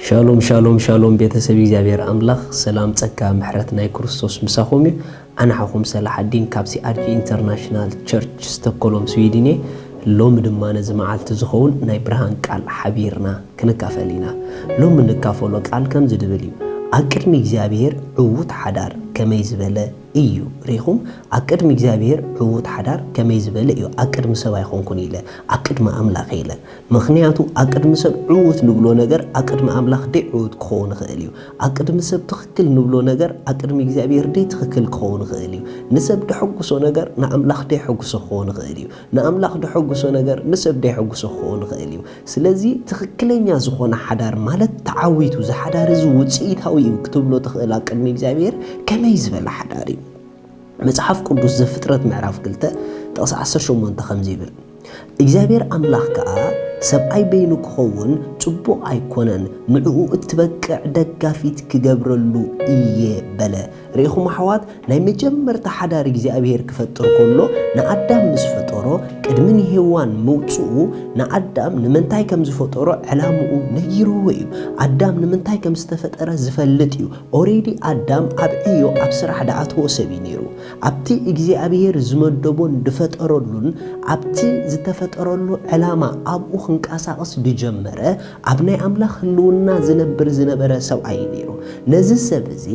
ሻሎም ሻሎም ሻሎም ቤተሰብ እግዚኣብሔር ኣምላኽ ሰላም ጸጋ ምሕረት ናይ ክርስቶስ ምሳኹም እዩ። ኣነ ሓኹም ሰላሓዲን ካብ ሲኣርጂ ኢንተርናሽናል ቸርች ስቶኮሎም ስዊድን እየ። ሎሚ ድማ ነዚ መዓልቲ ዝኸውን ናይ ብርሃን ቃል ሓቢርና ክንካፈል ኢና። ሎሚ ንካፈሎ ቃል ከምዚ ድብል እዩ። ኣብ ቅድሚ እግዚኣብሔር ዕዉት ሓዳር ከመይ ዝበለ እዩ። ርኢኹም? ኣብ ቅድሚ እግዚኣብሔር ዕዉት ሓዳር ከመይ ዝበለ እዩ። ኣብ ቅድሚ ሰብ ኣይኾንኩን ኢለ፣ ኣብ ቅድሚ ኣምላኽ ኢለ። ምኽንያቱ ኣብ ቅድሚ ሰብ ዕዉት ንብሎ ነገር ኣብ ቅድሚ ኣምላኽ ደይ ዕዉት ክኸውን ይኽእል እዩ። ኣብ ቅድሚ ሰብ ትኽክል ንብሎ ነገር ኣብ ቅድሚ እግዚኣብሔር ደይ ትኽክል ክኸውን ይኽእል እዩ። ንሰብ ደሐጉሶ ነገር ንኣምላኽ ደይ ሐጉሶ ክኸውን ይኽእል እዩ። ንኣምላኽ ደሐጉሶ ነገር ንሰብ ደይ ሐጉሶ ክኸውን ይኽእል እዩ። ስለዚ ትኽክለኛ ዝኾነ ሓዳር ማለት ተዓዊቱ፣ እዚ ሓዳር እዚ ውፅኢታዊ እዩ ክትብሎ ትኽእል ኣብ ቅድሚ እግዚኣብሔር ከመይ ዝበለ ሓዳር እዩ። መጽሓፍ ቅዱስ ዘፍጥረት ምዕራፍ ክልተ ጥቕሲ ዓሰርተ ሸሞንተ ከምዚ ይብል፣ እግዚኣብሔር ኣምላኽ ከኣ ሰብኣይ በይኑ ክኸውን ጽቡቕ ኣይኮነን፣ ንዕኡ እትበቅዕ ደጋፊት ክገብረሉ እየ በለ። ርኢኹም ኣሕዋት፣ ናይ መጀመርታ ሓዳር እግዚኣብሔር ክፈጥር ከሎ ንኣዳም ምስ ፈጠሮ ቅድሚ ንሄዋን ምውፅኡ ንኣዳም ንምንታይ ከም ዝፈጠሮ ዕላምኡ ነጊርዎ እዩ። ኣዳም ንምንታይ ከም ዝተፈጠረ ዝፈልጥ እዩ። ኦሬዲ ኣዳም ኣብ ዕዮ ኣብ ስራሕ ድኣትዎ ሰብ እዩ ነይሩ። ኣብቲ እግዚኣብሔር ዝመደቦን ድፈጠረሉን ኣብቲ ዝተፈጠረሉ ዕላማ ኣብኡ ክንቀሳቐስ ድጀመረ ኣብ ናይ ኣምላኽ ህልውና ዝነብር ዝነበረ ሰብኣይ እዩ ነይሩ። ነዚ ሰብ እዚ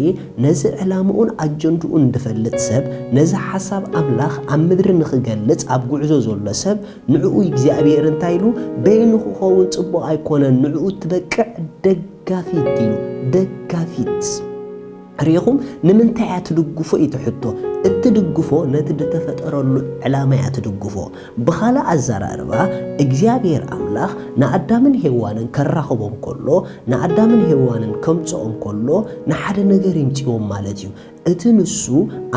ነዚ ዕላምኡን ኣጀንድኡን ድፈልጥ ሰብ ነዚ ሓሳብ ኣምላኽ ኣብ ምድሪ ንኽገልጽ ኣብ ጉዕዞ ዘሎ ሰብ ንዕኡ እግዚኣብሔር እንታይ ኢሉ በይኑ ክኸውን ጽቡቕ ኣይኮነን ንዕኡ ትበቅዕ ደጋፊት ኢሉ ደጋፊት ርኢኹም ንምንታይ እያ ትድግፎ እዩ ትሕቶ እትድግፎ ነቲ ድተፈጠረሉ ዕላማ እያ ትድግፎ ብኻልእ ኣዘራርባ እግዚኣብሔር ኣምላኽ ንኣዳምን ሄዋንን ከራኽቦም ከሎ ንኣዳምን ሄዋንን ከምፅኦም ከሎ ንሓደ ነገር ይምፅዎም ማለት እዩ እቲ ንሱ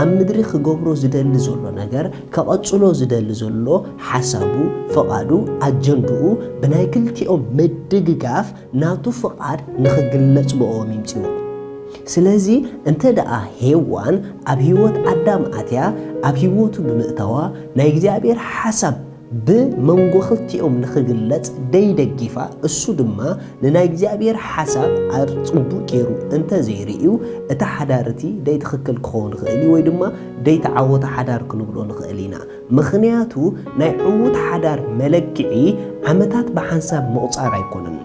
ኣብ ምድሪ ክገብሮ ዝደሊ ዘሎ ነገር ከቐጽሎ ዝደሊ ዘሎ ሓሳቡ ፍቓዱ ኣጀንድኡ ብናይ ክልቲኦም ምድግጋፍ ናቱ ፍቓድ ንኽግለጽ ብኦም ይምጽዎ። ስለዚ እንተ ደኣ ሄዋን ኣብ ህይወት ኣዳም ኣትያ ኣብ ህይወቱ ብምእታዋ ናይ እግዚኣብሔር ሓሳብ ብመንጎ ክልቲኦም ንኽግለጽ ደይደጊፋ እሱ ድማ ንናይ እግዚኣብሔር ሓሳብ ኣጽቡቕ ገይሩ እንተ ዘይርእዩ እቲ ሓዳር እቲ ደይትኽክል ክኸውን ይኽእል እዩ ወይ ድማ ደይተዓወተ ሓዳር ክንብሎ ንኽእል ኢና። ምኽንያቱ ናይ ዕዉት ሓዳር መለክዒ ዓመታት ብሓንሳብ ምቑጻር ኣይኮነን።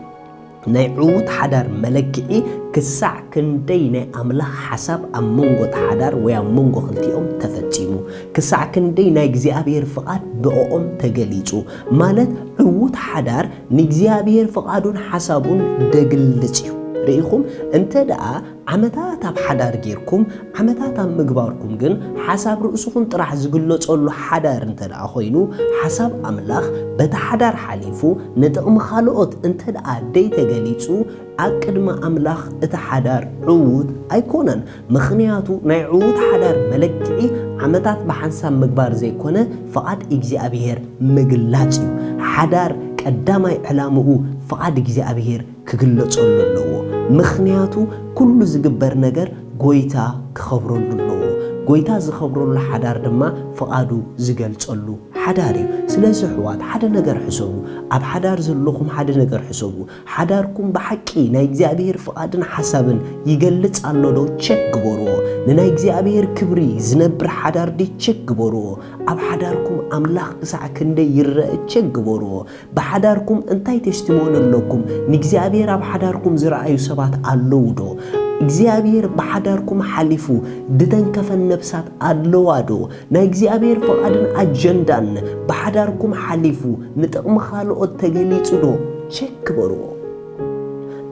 ናይ ዕዉት ሓዳር መለክዒ ክሳዕ ክንደይ ናይ ኣምላኽ ሓሳብ ኣብ መንጎ እቲ ሓዳር ወይ ኣብ መንጎ ክልቲኦም ተፈጺሙ፣ ክሳዕ ክንደይ ናይ እግዚኣብሔር ፍቓድ ብእኦም ተገሊጹ። ማለት ዕዉት ሓዳር ንእግዚኣብሔር ፍቓዱን ሓሳቡን ደግልጽ እዩ። ርኢኹም እንተ ደኣ ዓመታት ኣብ ሓዳር ጌርኩም ዓመታት ኣብ ምግባርኩም ግን ሓሳብ ርእስኹም ጥራሕ ዝግለጸሉ ሓዳር እንተ ደኣ ኾይኑ ሓሳብ ኣምላኽ በቲ ሓዳር ሓሊፉ ንጥቕሚ ካልኦት እንተ ደኣ ደይተገሊጹ ኣብ ቅድሚ ኣምላኽ እቲ ሓዳር ዕዉት ኣይኮነን። ምኽንያቱ ናይ ዕዉት ሓዳር መለክዒ ዓመታት ብሓንሳብ ምግባር ዘይኮነ ፍቓድ እግዚኣብሔር ምግላጽ እዩ። ሓዳር ቀዳማይ ዕላምኡ ፍቓድ እግዚኣብሔር ክግለጸሉ ኣለዎ። ምኽንያቱ ኩሉ ዝግበር ነገር ጎይታ ክኸብረሉ ኣለዎ። ጎይታ ዝኸብረሉ ሓዳር ድማ ፍቓዱ ዝገልጸሉ ሓዳር እዩ። ስለዚ ኣሕዋት ሓደ ነገር ሕሰቡ። ኣብ ሓዳር ዘለኹም ሓደ ነገር ሕሰቡ። ሓዳርኩም ብሓቂ ናይ እግዚኣብሔር ፍቓድን ሓሳብን ይገልጽ ኣሎ ዶ? ቸክ ግበርዎ። ንናይ እግዚኣብሔር ክብሪ ዝነብር ሓዳር ድዩ? ቸክ ግበርዎ። ኣብ ሓዳርኩም ኣምላኽ ክሳዕ ክንደይ ይረአ? ቸክ ግበርዎ። ብሓዳርኩም እንታይ ቴስቲሞኒ ኣለኩም? ንእግዚኣብሔር ኣብ ሓዳርኩም ዝረኣዩ ሰባት ኣለዉ ዶ? እግዚኣብሔር ብሓዳርኩም ሓሊፉ ድተንከፈን ነብሳት ኣለዋ ዶ? ናይ እግዚኣብሔር ፍቓድን ኣጀንዳን ብሓዳርኩም ሓሊፉ ንጥቕሚ ካልኦት ተገሊጹ ዶ? ቸክ ግበርዎ።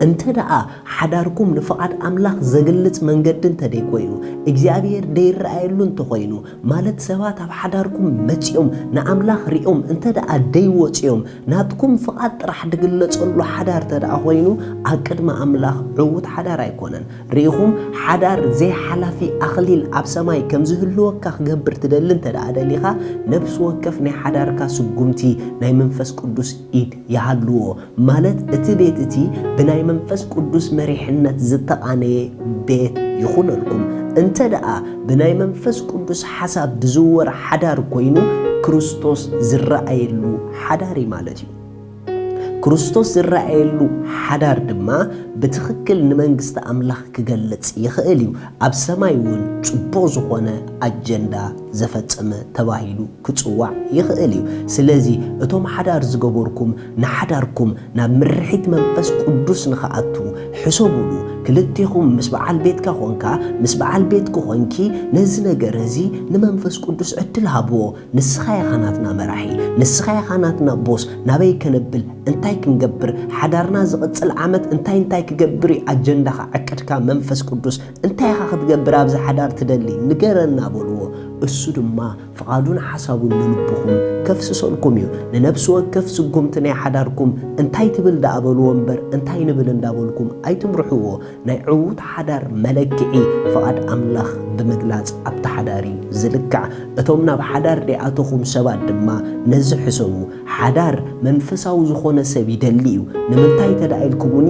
እንተ ደኣ ሓዳርኩም ንፍቓድ ኣምላኽ ዘግልጽ መንገዲ እንተ ደይኮይኑ እግዚኣብሔር ደይረኣየሉ እንተኾይኑ ማለት ሰባት ኣብ ሓዳርኩም መጺኦም ንኣምላኽ ሪኦም እንተ ደኣ ደይወጽዮም ናትኩም ፍቓድ ጥራሕ ድግለጸሉ ሓዳር እንተ ደኣ ኾይኑ ኣብ ቅድሚ ኣምላኽ ዕዉት ሓዳር ኣይኮነን። ርኢኹም ሓዳር ዘይሓላፊ ኣኽሊል ኣብ ሰማይ ከም ዝህልወካ ክገብር ትደሊ እንተ ደኣ ደሊኻ ነብሲ ወከፍ ናይ ሓዳርካ ስጉምቲ ናይ መንፈስ ቅዱስ ኢድ ይሃልዎ። ማለት እቲ ቤት እቲ ብናይ መንፈስ ቅዱስ መሪሕነት ዝተቓነየ ቤት ይኹነልኩም። እንተ ደኣ ብናይ መንፈስ ቅዱስ ሓሳብ ዝዝወር ሓዳር ኮይኑ ክርስቶስ ዝረኣየሉ ሓዳር እዩ ማለት እዩ። ክርስቶስ ዝረኣየሉ ሓዳር ድማ ብትኽክል ንመንግስቲ ኣምላኽ ክገልጽ ይኽእል እዩ። ኣብ ሰማይ እውን ጽቡቕ ዝኾነ ኣጀንዳ ዘፈጸመ ተባሂሉ ክጽዋዕ ይኽእል እዩ። ስለዚ እቶም ሓዳር ዝገበርኩም ንሓዳርኩም ናብ ምርሒት መንፈስ ቅዱስ ንኽኣቱ ሕሰቡሉ። ክልቴኹም ምስ በዓል ቤትካ ኾንካ ምስ በዓል ቤትኪ ኾንኪ ነዚ ነገር እዚ ንመንፈስ ቅዱስ ዕድል ሃብዎ። ንስኻ ኢኻ ናትና መራሒ፣ ንስኻ ኢኻ ናትና ቦስ። ናበይ ከነብል፣ እንታይ ክንገብር፣ ሓዳርና ዝቕጽል ዓመት እንታይ እንታይ ክገብር እዩ ኣጀንዳኻ፣ ዕቅድካ? መንፈስ ቅዱስ እንታይ ኢኻ ክትገብር ኣብዚ ሓዳር ትደሊ ንገረና በልዎ። እሱ ድማ ፍቓዱን ሓሳቡን ንልብኹም ከፍስሰልኩም እዩ። ንነፍሲ ወከፍ ስጉምቲ ናይ ሓዳርኩም እንታይ ትብል ደኣ በልዎ እምበር እንታይ ንብል እንዳበልኩም ኣይትምርሕዎ። ናይ ዕዉት ሓዳር መለክዒ ፍቓድ ኣምላኽ ብምግላጽ ኣብቲ ሓዳር እዩ ዝልካዕ። እቶም ናብ ሓዳር ደይኣተኹም ሰባት ድማ ነዚ ሕሰቡ። ሓዳር መንፈሳዊ ዝኾነ ሰብ ይደሊ እዩ። ንምንታይ ተደኣ ኢልኩምኒ፣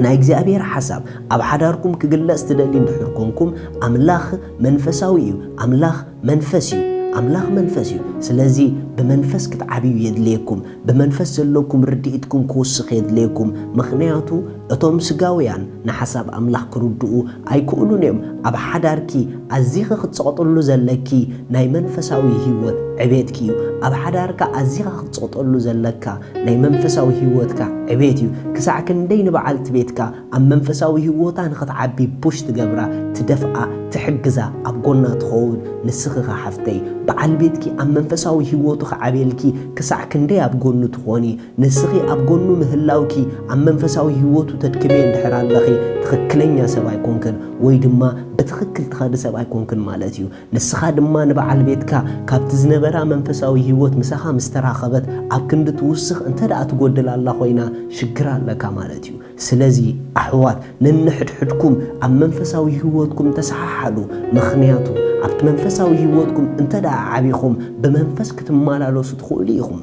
ናይ እግዚኣብሔር ሓሳብ ኣብ ሓዳርኩም ክግለጽ ትደሊ እንድሕር ኮንኩም፣ ኣምላኽ መንፈሳዊ እዩ። ኣምላኽ መንፈስ እዩ። ኣምላኽ መንፈስ እዩ። ስለዚ ብመንፈስ ክትዓብዩ የድልየኩም። ብመንፈስ ዘለኩም ርድኢትኩም ክውስኽ የድልየኩም። ምኽንያቱ እቶም ስጋውያን ንሓሳብ ኣምላኽ ክርድኡ ኣይክእሉን እዮም። ኣብ ሓዳርኪ ኣዚኺ ክትጸቕጥሉ ዘለኪ ናይ መንፈሳዊ ህይወት ዕቤትኪ እዩ። ኣብ ሓዳርካ ኣዚኻ ክትጸቕጠሉ ዘለካ ናይ መንፈሳዊ ህይወትካ ዕቤት እዩ። ክሳዕ ክንደይ ንበዓልቲ ቤትካ ኣብ መንፈሳዊ ህይወታ ንኽትዓቢ ፑሽ ትገብራ፣ ትደፍኣ፣ ትሕግዛ፣ ኣብ ጎና ትኸውን። ንስኺ ኸ ሓፍተይ፣ በዓል ቤትኪ ኣብ መንፈሳዊ ህይወቱ ክዓብየልኪ ክሳዕ ክንደይ ኣብ ጎኑ ትኾኒ? ንስኺ ኣብ ጎኑ ምህላውኪ ኣብ መንፈሳዊ ህይወቱ ተድክምዮ እንድሕር ኣለኺ፣ ትኽክለኛ ሰብ ኣይኮንክን፣ ወይ ድማ ብትኽክል ትኸዲ ሰብ ኣይኮንክን ማለት እዩ። ንስኻ ድማ ንበዓል ቤትካ ካብቲ ዝነበራ መንፈሳዊ ህይወት ምሳኻ ምስ ተራኸበት ኣብ ክንዲ ትውስኽ እንተ ደኣ ትጎድል ኣላ ኮይና ሽግር ኣለካ ማለት እዩ። ስለዚ ኣሕዋት ነንሕድሕድኩም ኣብ መንፈሳዊ ህይወትኩም ተሰሓሓሉ። ምኽንያቱ ኣብቲ መንፈሳዊ ህይወትኩም እንተ ደኣ ዓቢኹም ብመንፈስ ክትመላለሱ ትኽእሉ ኢኹም።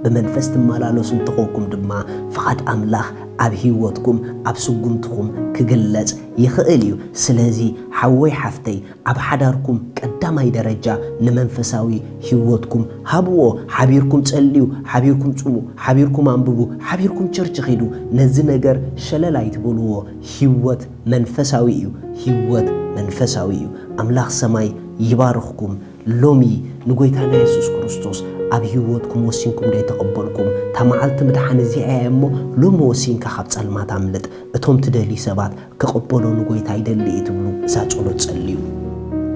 ብመንፈስ ትመላለሱ እንተኾንኩም ድማ ፍቓድ ኣምላኽ ኣብ ህይወትኩም ኣብ ስጉምትኹም ክግለጽ ይኽእል እዩ። ስለዚ ሓወይ ሓፍተይ ኣብ ሓዳርኩም ቀዳማይ ደረጃ ንመንፈሳዊ ህይወትኩም ሃብዎ። ሓቢርኩም ጸልዩ፣ ሓቢርኩም ጽሙ፣ ሓቢርኩም ኣንብቡ፣ ሓቢርኩም ቸርች ኺዱ። ነዚ ነገር ሸለል ኣይትበልዎ። ህይወት መንፈሳዊ እዩ። ህይወት መንፈሳዊ እዩ። ኣምላኽ ሰማይ ይባርኽኩም። ሎሚ ንጎይታና የሱስ ክርስቶስ ኣብ ህይወትኩም ወሲንኩም ዶ ተቐበልኩም? እታ መዓልቲ ምድሓን እዚኣ እያ እሞ ሎሚ ወሲንካ ካብ ጸልማት ኣምልጥ። እቶም ትደልዩ ሰባት ክቕበሎ ንጎይታ ይደሊ እዩ ትብሉ እዛ ጸሎት ጸልዩ።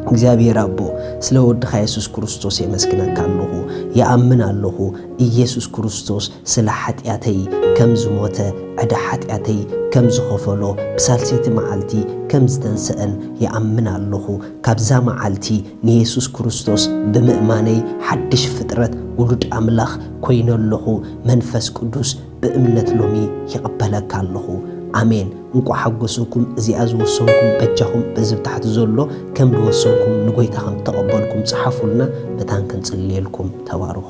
እግዚኣብሔር ኣቦ፣ ስለ ወድኻ የሱስ ክርስቶስ የመስግነካ ኣለኹ። ይኣምን ኣለኹ ኢየሱስ ክርስቶስ ስለ ሓጢኣተይ ከም ዝሞተ፣ ዕዳ ሓጢኣተይ ከም ዝኸፈሎ፣ ብሳልሰይቲ መዓልቲ ከም ዝተንስአን ይኣምን ኣለኹ። ካብዛ መዓልቲ ንየሱስ ክርስቶስ ብምእማነይ ሓድሽ ፍጥረት ውሉድ ኣምላኽ ኮይነ ኣለኹ። መንፈስ ቅዱስ ብእምነት ሎሚ ይቕበለካ ኣለኹ። ኣሜን። እንቋዕ ሓጎሰኩም። እዚኣ ዝወሰንኩም በጃኹም በዚ ብታሕቲ ዘሎ ከም ዝወሰንኩም ንጎይታ ከም እተቐበልኩም ጸሓፉልና። መታን ክንጽልየልኩም። ተባረኹ።